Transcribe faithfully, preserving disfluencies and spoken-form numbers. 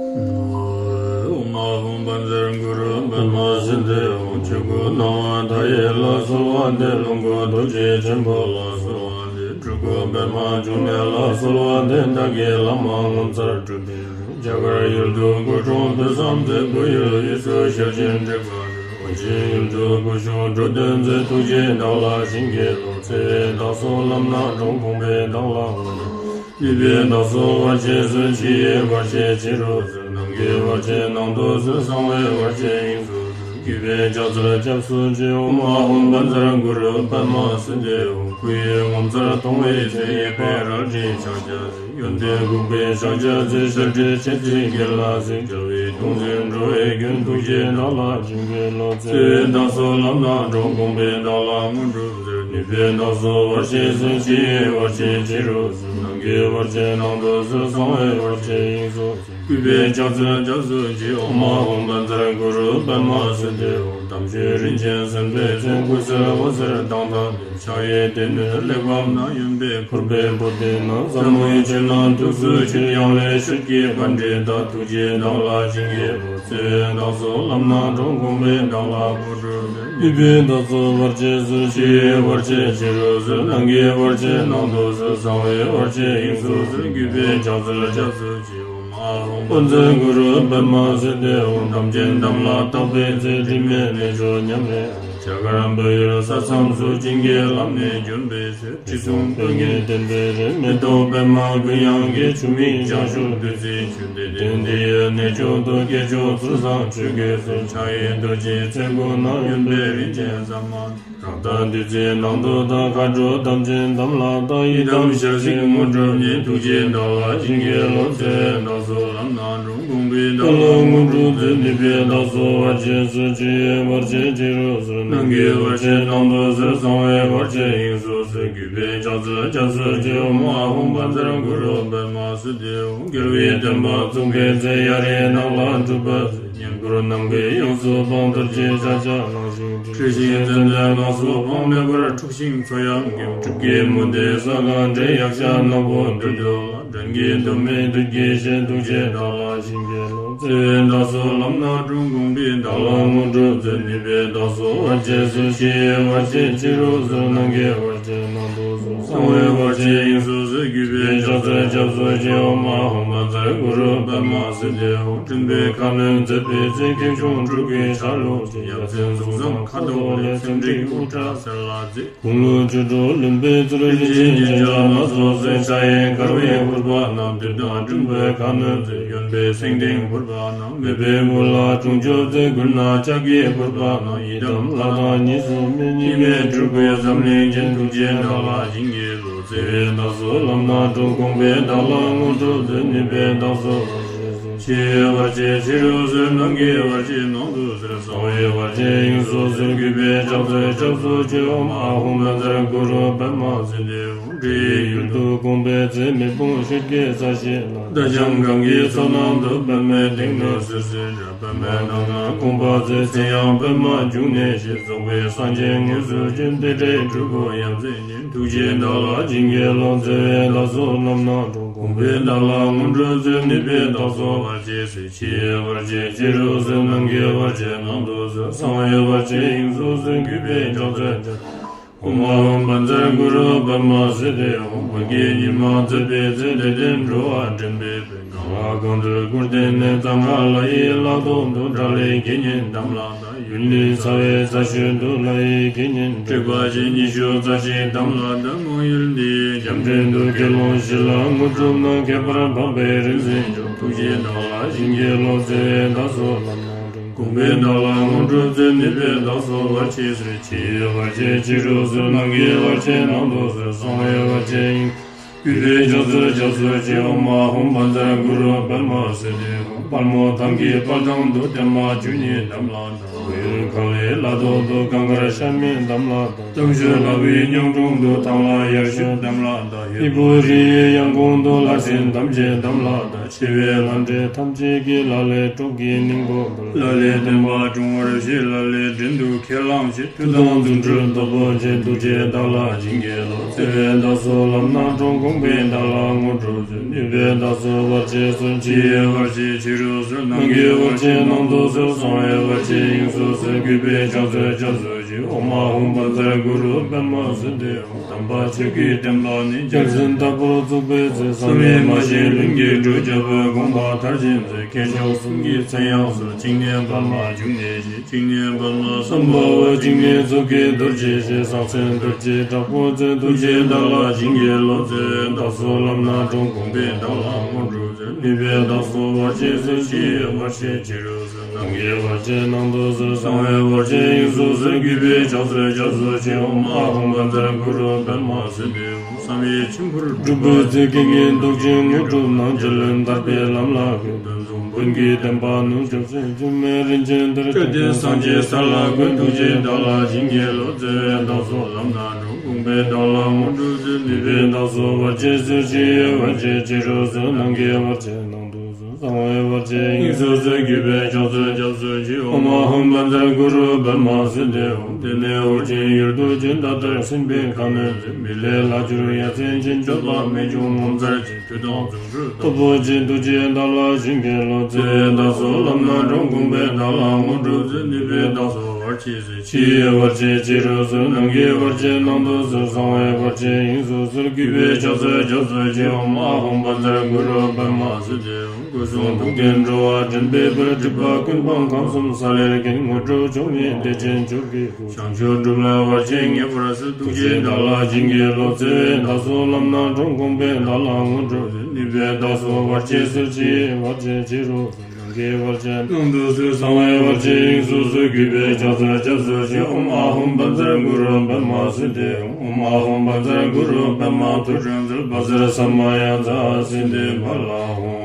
ཨོཾ་ཨཱཿཧཱུྃ་བཛྲ་གུ་རུ་པདྨ་སིདྡྷི་ཧཱུྃ། ཆོས་སྐུ་སྣང་བ་མཐའ་ཡས་ལ་གསོལ་བ་འདེབས། ལོངས་སྐུ་རྡོ་རྗེ་ཆེན་པོ་ལ་གསོལ་བ་འདེབས། སྤྲུལ་སྐུ་པདྨ་འབྱུང་གནས་ལ་གསོལ་བ་འདེབས། བདག་གི་བླ་མ་ངོ་མཚར་སྤྲུལ་པའི་རྒྱ་གར་ཡུལ་དུ་སྐུ་འཁྲུངས་ཐོས་བསམ་མཛད། བོད་ཡུལ་དབུས་སུ་ཞལ་བྱོན་དྲེགས་པ་འདུལ། ཨོ་རྒྱན་ཡུལ་དུ་སྐུ་བཞུགས་འགྲོ་དོན་མཛད། ཐུགས་རྗེས་བདག་ལ་བྱིན་གྱིས་རློབས། བརྩེ་བས་བདག་སོགས་ལམ་སྣ་དྲོངས། དགོངས་པས་བདག་ལ་དངོས་གྲུབ། ནུས་པས་བདག་སོགས་བར་ཆད་སོལ། ཕྱི་ཡི་བར་ཆད་ཕྱི་རུ་སོལ། ནང་གི་བར་ཆད་ནང་དུ་སོལ། གསང་བའི་བར་ཆད་དབྱིངས་སུ་སོལ། གུས་པས་ཕྱག་འཚལ་སྐྱབས་སུ་མཆི། ཨོཾ་ཨཱཿཧཱུྃ་བཛྲ་གུ་རུ་པདྨ་སིདྡྷི་ཧཱུྃ། སྐུ་ཡི་ངོ་མཚར་མཐོང་བའི་ཚེ། གཡས་པས་རལ་གྲིའི་ཕྱག་རྒྱ་གཟིགས། གཡོན་པས་འགུགས་པའི་ཕྱག་རྒྱ་མཛད། ཞལ་བགྲད་མཆེ་གཙིགས་གྱེན་ལ་གཟིགས། རྒྱལ་བའི་གདུང་འཛིན་འགྲོ་བའི་མགོན། ཐུགས་རྗེས་བདག་ལ་བྱིན་གྱིས་རློབས། བརྩེ་བས་བདག་སོགས་ལམ་སྣ་དྲོངས། དགོངས་པས་བདག་ལ་དངོས་གྲུབ་སྩོལ། ནུས་པས་བདག་སོགས་བར་ཆད་སོལ། ཕྱི་ཡི་བར་ཆད་ཕྱི་རུ་སོལ། ནང་གི་བར་ཆད་ནང་དུ་སོལ། གསང་བའི་བར་ཆད་དབྱིངས་སུ་སོལ། གུས་པས་ཕྱག་འཚལ་སྐྱབས་སུ་མཆི། ཨོཾ་ཨཱཿཧཱུྃ་བཛྲ་གུ་རུ་པདྨ་སིདྡྷི་ཧཱུྃ། དམ་ཆོས་རིན་ཆེན་སེམས་དཔའི་མཚོན། སྐུ་གསེར་འོད་ཟེར་མདངས་དང་ལྡན། ཕྱག་གཡས་སྡེ་སྣོད་གླེགས་བམ་བསྣམས། གཡོན་པས་ཕུར་པའི་པུ་སྟི་བསྣམས། ཟབ་མོའི་ཆོས་རྣམས་ཐུགས་སུ་ཆུད། ཡང་ལེ་ཤོད་ཀྱི་པཎྜི་ཏ། ཐུགས་རྗེས་བདག་ལ་བྱིན་གྱིས་རློབས། བརྩེ་བས་བདག་སོགས་ལམ་སྣ་དྲོངས། དགོངས་པས་བདག་ལ་དངོས་གྲུབ་སྩོལ། ནུས་པས་བདག་སོགས་བར་ཆད་སོལ། ཕྱི་ཡི་བར་ཆད་ཕྱི་རུ་སོལ། ནང་གི་བར་ཆད་ནང་དུ་སོལ། གསང་བའི་བར་ཆད་དབྱིངས་སུ་སོལ། གུས་པས་ཕྱག་འཚལ་སྐྱབས་སུ་མཆི། ཨོཾ་ཨཱཿཧཱུྃ་བཛྲ་གུ་རུ་པདྨ་སིདྡྷི་ཧཱུྃ། དམ་ཅན་དམ་ལ་བཏགས་པའི་ཚེ། དྲི་མེད་གནས་མཆོག་ཉམས་པའི་རྒྱ་གར་བོད་ཡུལ་ས་མཚམས་སུ། བྱིན་གྱིས་བརླབས་ནས་བྱོན་པའི་ཚེ། དྲི་བསུང་སྤོས་ངད་ལྡན་པའི་རི། མེ་ཏོག་པདྨ་དགུན་ཡང་སྐྱེ། ཆུ་མིག་ལྗང་ཤུག་བདུད་རྩིའི་ཆུ། བདེ་ལྡན་འདི་ཡི་གནས་མཆོག་ཏུ། སྐྱེས་མཆོག་ཚུལ་བཟང་ཆོས་ཀྱི་སྲོལ། ཕྱག་གཡས་རྡོ་རྗེ་རྩེ་དགུ་བསྣམས། གཡོན་པས་རིན་ཆེན་ཟ་མ་ཏོག་རཀྟ་བདུད་རྩིའི་ནང་དུ་དག། མཁའ་འགྲོ་དམ་ཅན་དམ་ལ་བཏགས། ཡི་དམ་ཞལ་གཟིགས་དངོས་གྲུབ་བརྙེས། ཐུགས་རྗེས་བདག་ལ་བྱིན་གྱིས་རློབས། བརྩེ་བས་བདག་སོགས་ལམ་སྣ་དྲོངས། དགོངས་པས་བདག་ལ་དངོས་གྲུབ་སྩོལ། ནུས་པས་བདག་སོགས་བར་ཆད་སོལ། ཕྱི་ཡི་བར་ཆད་ཕྱི་རུ་སོལ། ནང་གི་བར་ཆད་ནང་དུ་སོལ། གསང་བའི་བར་ཆད་དབྱིངས་སུ་སོལ། གུས་པས་ཕྱག་འཚལ་སྐྱབས་སུ་མཆི། ཨོཾ་ཨཱཿཧཱུྃ་བཛྲ་གུ་རུ་པདྨ་སིདྡྷི་ཧཱུྃ། རྒྱལ་བའི་བསྟན་པ་བཙུགས་པའི་ཚེ། གཡའ་རིའི་ནགས་ལ་སྒྲུབ་པ་མཛད། བསྙེན་ཕུར་ནམ་མཁའི་དབྱིངས་སུ་འཕངས། རྡོ་རྗེ་ལྕགས་བྱ་གླང་ཞིང་འཁྲིགས། ཁྲོས་ཤིང་ཙན་དན་ལ་སོགས་འཕངས། མེ་འབར་འཁྲུགས་ཤིང་མཚོ་ཡང་སྐེམས། སྲུབས་ཀྱི་མུ་སྟེགས་ས་གང་བསྲེགས། ཡཀྴ་ནག་པོ་སྦྲུལ་གདུག་ལ། སྦྲང་གི་གདོང་མའི་བདུད་ཀྱིས་བཤན། ཐུགས་རྗེས་བདག་ལ་བྱིན་གྱིས་རློབས། བརྩེ་བས་བདག་སོགས་ལམ་སྣ་དྲོངས། དགོངས་པས་བདག་ལ་དངོས་གྲུབ་སྩོལ། ནུས་པས་བདག་སོགས་བར་ཆད་སོལ། ཕྱི་ཡི་བར་ཆད་ཕྱི་རུ་སོལ། ནང་གི་བར་ཆད་ནང་དུ་སོལ། གསང་བའི་བར་ཆད་དབྱིངས་སུ་སོལ། གུས་པས་ཕྱག་འཚལ་སྐྱབས་སུ་མཆི། ཨོཾ་ཨཱཿཧཱུྃ་བཛྲ་གུ་རུ་པདྨ་སིདྡྷི་ཧཱུྃ། སྤྲིན་པའི་ཁ་གནོན་མཛད་པའི་ཚེ། ཁེངས་སྐྱུང་སྤྲུལ་སྐུའི་ཆ་ལུགས་ཅན། ཡ་མཚན་གཟུགས་བཟང་ཁ་དོག་ལེགས། ཚེམས་འགྲིག་དབུ་སྐྲ་སེར་ལ་མཛེས། དགུང་ལོ་བཅུ་དྲུག་ལོན་པའི་ཚུལ། རིན་ཆེན་རྒྱན་ཆ་སྣ་ཚོགས་གསོལ། ཕྱག་གཡས་འཁར་བའི་ཕུར་པ་བསྣམས། མདུད་དང་མགྲིན་པའི་ཁ་གནོན་མཛད། གཡོན་པས་སེང་ལྡེང་ཕུར་པ་བསྣམས། མོས་པའི་བུ་ལ་སྲུང་སྐྱོབ་མཛད། མགུལ་ན་ལྕགས་ཀྱི་ཕུར་པ་བསྣམས། ཡི་དམ་ལྷ་དང་གཉིས་སུ་མེད། གཉིས་མེད་སྤྲུལ་སྐུའི་འཛམ་གླིང་རྒྱན། ཐུགས་རྗེས་བདག་ལ་བྱིན་གྱིས་རློབས། བརྩེ་བས་བདག་སོགས་ལམ་སྣ་དྲོངས། དགོངས་པས་བདག་ལ་དངོས་གྲུབ་སྩོལ། ནུས་པས་བདག་སོགས་བར་ཆད་སོལ། ཕྱི་ཡི་བར་ཆད་ཕྱི་རུ་སོལ། ནང་གི་བར་ཆད་ནང་དུ་སོལ། གསང་བའི་བར་ཆད་དབྱིངས་སུ་སོལ། གུས་པས་ཕྱག་འཚལ་སྐྱབས་སུ་མཆི། ཨོཾ་ཨཱཿཧཱུྃ་བཛྲ་གུ་རུ་པདྨ་སིདྡྷི་ཧཱུྃ། འདྲེ་ཡི་ཡུལ་དུ་དགོངས་པའི་ཚེ། མེ་དཔུང་ཤོད་ཀྱི་ས་གཞི་ལ། ཟླ་གྲངས་གང་གི་མཚོ་ནང་དུ། པདྨའི་སྟེང་ན་བསིལ་ཟེར་འདྲ། པདྨའི་ནང་ན་དགོངས་པ་མཛད། མཚན་ཡང་པདྨ་འབྱུང་གནས་ཞེས། རྫོགས་པའི་སངས་རྒྱས་དངོས་སུ་བྱོན། དེ་འདྲའི་སྤྲུལ་སྐུ་ཡ་མཚན་ཅན། ཐུགས་རྗེས་བདག་ལ་བྱིན་གྱིས་རློབས། བརྩེ་བས་བདག་སོགས་ལམ་སྣ་དྲོངས། དགོངས་པས་བདག་ལ་དངོས་གྲུབ་སྩོལ། ནུས་པས་བདག་སོགས་བར་ཆད་སོལ། ཕྱི་ཡི་བར་ཆད་ཕྱི་རུ་སོལ། ནང་གི་བར་ཆད་ནང་དུ་སོལ། གསང་བའི་བར་ཆད་དབྱིངས་སུ་སོལ། གུས་པས་ཕྱག་འཚལ་ཕྱག་ཨོཾ་ཨཱཿཧཱུྃ་བཛྲ་གུ་རུ་པདྨ་སིདྡྷི་ཧཱུྃ། བོད་ཀྱི་ཉི་མ་མཛད་པའི་ཚེ། དད་ལྡན་འགྲོ་བ་འདྲེན་པའི་དཔལ། གང་ལ་གང་འདུལ་སྐུར་བསྟན་ནས། གཙང་ཁ་ལ་ཡི་ལ་ཐོག་ཏུ། བྲག་ལའི་དགེ་བསྙེན་དམ་ལ་བཏགས། ཡུལ་ནི་ཚ་བའི་རྩ་ཤོད་དུ། ལ་ཡི་དགེ་བསྙེན་དྲེགས་པ་ཅན་ཉི་ཤུ་རྩ་གཅིག་དམ་ལ་བཏགས། མང་ཡུལ་འདིའི་རྒྱ་འདྲེན་དུ། དགེ་སློང་བཞི་ལ་དངོས་གྲུབ་གནང་། ཁྱད་པར་འཕགས་པའི་རིག་འཛིན་མཆོག། ཐུགས་རྗེས་བདག་ལ་བྱིན་གྱིས་རློབས། བརྩེ་བས་བདག་སོགས་ལམ་སྣ་དྲོངས། དགོངས་པས་བདག་ལ་དངོས་གྲུབ་སྩོལ། ནུས་པས་བདག་སོགས་བར་ཆད་སོལ། ཕྱི་ཡི་བར་ཆད་ཕྱི་རུ་སོལ། ནང་གི་བར་ཆད་ནང་དུ་སོལ། གསང་བའི་བར་ཆད་དབྱིངས། གུས་པས་ཕྱག་འཚལ་སྐྱབས་སུ་མཆི། ཨོཾ་ཨཱཿཧཱུྃ་བཛྲ་གུ་རུ་པདྨ་སིདྡྷི་ཧཱུྃ། དཔལ་མོ་ཐང་གི་དཔལ་ཐང་དུ། བརྟན་མ་བཅུ་གཉིས་དམ་ལ་བཏགས། གངས་ལས་ལ་ཐོག་ཏུ་གངས་དཀར་ཤ་མེད་དམ་ལ་བཏགས། ལྟག་ཞུ་ལྷ་བུའི་སྙིང་དྲུང་དུ། ཐང་ལྷ་ཡར་ཞུ་དམ་ལ་བཏགས། ཧས་པོ་རི་ཡའི་ཡང་གོང་དུ། ལྷ་སྲིན་ཐམས་ཅད་དམ་ལ་བཏགས། ཆེ་བའི་ལྷ་འདྲེ་ཐམས་ཅད་ཀྱིས། ལ་ལས་གྲོགས་ཀྱི་སྙིང་པོ་འབུལ། ལ་ལས་བསྟན་པ་སྲུང་བར་བྱེད། ལ་ལས་བྲན་དུ་ཁས་བླངས་བྱེད། མཐུ་དང་རྫུ་འཕྲུལ་སྟོབས་པོ་ཆེ། ཐུགས་རྗེས་བདག་ལ་བྱིན་གྱིས་རློབས། བརྩེ་བས་བདག་སོགས་ལམ་སྣ་དྲོངས། དགོངས་པས་བདག་ལ་དངོས་གྲུབ་སྩོལ། ནུས་པས་བདག་སོགས་བར་ཆད་སོལ། ཕྱི་ཡི་བར་ཆད་ཕྱི་རུ་སོལ། ནང་གི་བར་ཆད་ནང་དུ་སོལ། གསང་བའི་བར་ཆད་དབྱིངས་སུ་སོལ། གུས་པས་ཕྱག་འཚལ་སྐྱབས་སུ་མཆི། ཨོཾ་ཨཱཿཧཱུྃ་བཛྲ་གུ་རུ་པདྨ་སིདྡྷི་ཧཱུྃ། དམ་པ་ཆོས་ཀྱི་བསྟན་པ་ནི། རྒྱལ་མཚན་ལྟ་བུར་བཙུགས་པའི་ཚེ། བསམ་ཡས་མ་བྱས་ལྷུན་གྱིས་གྲུབ། རྒྱལ་པོའི་དགོངས་པ་མཐར་ཕྱིན་ཚེ། མཁས་མཆོག་གསུམ་གྱི་མཚན་ཡང་གསོལ། བཅུད་ལྡན་པདྨ་འབྱུང་གནས་ཞེས། བཅུད་ལྡན་པདྨ་སམྦྷ་ཝ། བཅུད་ལྡན་མཛུབ་དཀྱིས་རྡོ་རྗེ་ཞེས། གསང་མཚན་རྡོ་རྗེ་དྲག་པོ་རྩལ། ཐུགས་རྗེས་བདག་ལ་བྱིན་གྱིས་རློབས། བརྩེ་བས་བདག་སོགས་ལམ་སྣ་དྲོངས། དགོངས་པས་བདག་ལ་དངོས་གྲུབ་སྩོལ། ནུས་པས་བདག་སོགས་བར་ཆད་སོལ། ཕྱི་ཡི་བར་ཆད་ཕྱི་རུ་སོལ། ནང་གི་བར་ཆད་ནང་དུ་སོལ། གསང་བའི་བར་ཆད་དབྱིངས་སུ་སོལ། གུས་པས་ཕྱག་འཚལ་སྐྱབས་སུ་མཆི། ཨོཾ་ཨཱཿཧཱུྃ་བཛྲ་གུ་རུ་པདྨ་སིདྡྷི་ཧཱུྃ། བསམ་ཡས་མཆིམས་ཕུར་སྒྲུབ་པའི་ཚེ། དཀའ་ངལ་བཟློག་ཅིང་དངོས་གྲུབ་གནང་། རྗེ་བློན་ཐར་པའི་ལམ་ལ་བཀོད། བདུད་འཇོམས་བོན་གྱི་བསྟན་པ་ནུབ་སྐྱོབ་ཚེ། སྒྱུ་མའི་རིན་ཆེན་གཏེར་བཅོམ་སྟེ། སངས་རྒྱས་ས་ལ་བཀོད། ཐུགས་རྗེས་བདག་ལ་བྱིན་གྱིས་རློབས། བརྩེ་བས་བདག་སོགས་ལམ་སྣ་དྲོངས། དགོངས་པས་བདག་ལ་དངོས་གྲུབ་སྩོལ། ནུས་པས་བདག་སོགས་བར་ཆད་སོལ། ཕྱི་ཡི་བར་ཆད་ཕྱི་རུ་སོལ། ནང་གི་བར་ཆད་ནང་དུ་སོལ། གསང་བའི་བར་ཆད་དབྱིངས་སུ་སོལ། གུས་པས་ཕྱག་འཚལ་སྐྱབས་སུ་མཆི། ཨོཾ་ཨཱཿཧཱུྃ་བཛྲ་གུ་རུ་པདྨ་སིདྡྷི་ཧཱུྃ། དེ་ནས་འོད་ཆེན་གཡུལ་དུ་བྱོན། མཐའ་ལྟར་སྲིད་པའི་ཁ་གནོན་མཛད། མི་ལས་ལྷག་གྱུར་ཡ་མཚན་ཅན། སྤྱོད་པ་རྨད་བྱུང་ངོ་མཚར་ཅན། མཐུ་དང་རྫུ་འཕྲུལ་སྟོབས་པོ་ཆེ། ཐུགས་རྗེས་བདག་ལ་བྱིན་གྱིས་རློབས། བརྩེ་བས་བདག་སོགས་ལམ་སྣ་དྲོངས། དགོངས་པས་བདག་ལ་དངོས་གྲུབ་སྩོལ། ནུས་པས་བདག་སོགས་བར་ཆད་སོལ། ཕྱི་ཡི་བར་ཆད་ཕྱི་རུ་སོལ། ནང་གི་བར་ཆད་ནང་དུ་སོལ། གསང་བའི་བར་ཆད་དབྱིངས་སུ་སོལ། གུས་པས་ཕྱག་འཚལ་སྐྱབས་སུ་མཆི། ཨོཾ་ཨཱཿཧཱུྃ་བཛྲ་གུ་རུ་པདྨ་སིདྡྷི་ཧཱུྃ། སྐུ་གསུང་ཐུགས་ལྡན་འགྲོ་བ་འདྲེན་པའི་དཔལ། སྒྲིབ་པ་ཀུན་སྤངས་ཁམས་གསུམ་ས་ལེར་མཁྱེན། དངོས་གྲུབ་མཆོག་བརྙེས་བདེ་ཆེན་མཆོག་གི་སྐུ། བྱང་ཆུབ་སྒྲུབ་ལ་བར་ཆད་ངེས་པར་སེལ། ཐུགས་རྗེས་བདག་ལ་བྱིན་གྱིས་རློབས། བརྩེ་བས་བདག་སོགས་ལམ་སྣ་དྲོངས། དགོངས་པས་བདག་ལ་དངོས་གྲུབ་སྩོལ། ནུས་པས་བདག་སོགས་བར་ཆད་སོལ། ཕྱི་ཡི་བར་ཆད་ཕྱི་རུ་སོལ། ནང་གི་བར་ཆད་ནང་དུ་སོལ། གསང་བའི་བར་ཆད་དབྱིངས་སུ་སོལ། གུས་པས་ཕྱག་འཚལ་སྐྱབས་སུ་མཆི། ཨོཾ་ཨཱཿཧཱུྃ་བཛྲ་གུ་རུ་པདྨ་སིདྡྷི་ཧཱུྃ། ཨོཾ་ཨཱཿཧཱུྃ་བཛྲ་གུ་རུ་པདྨ་ཐོ་རངས་མཛོད། བཛྲ་ས་མ་ཡ་ཛཿསིདྡྷི་ཕ་ལ་ཧཱུྃ།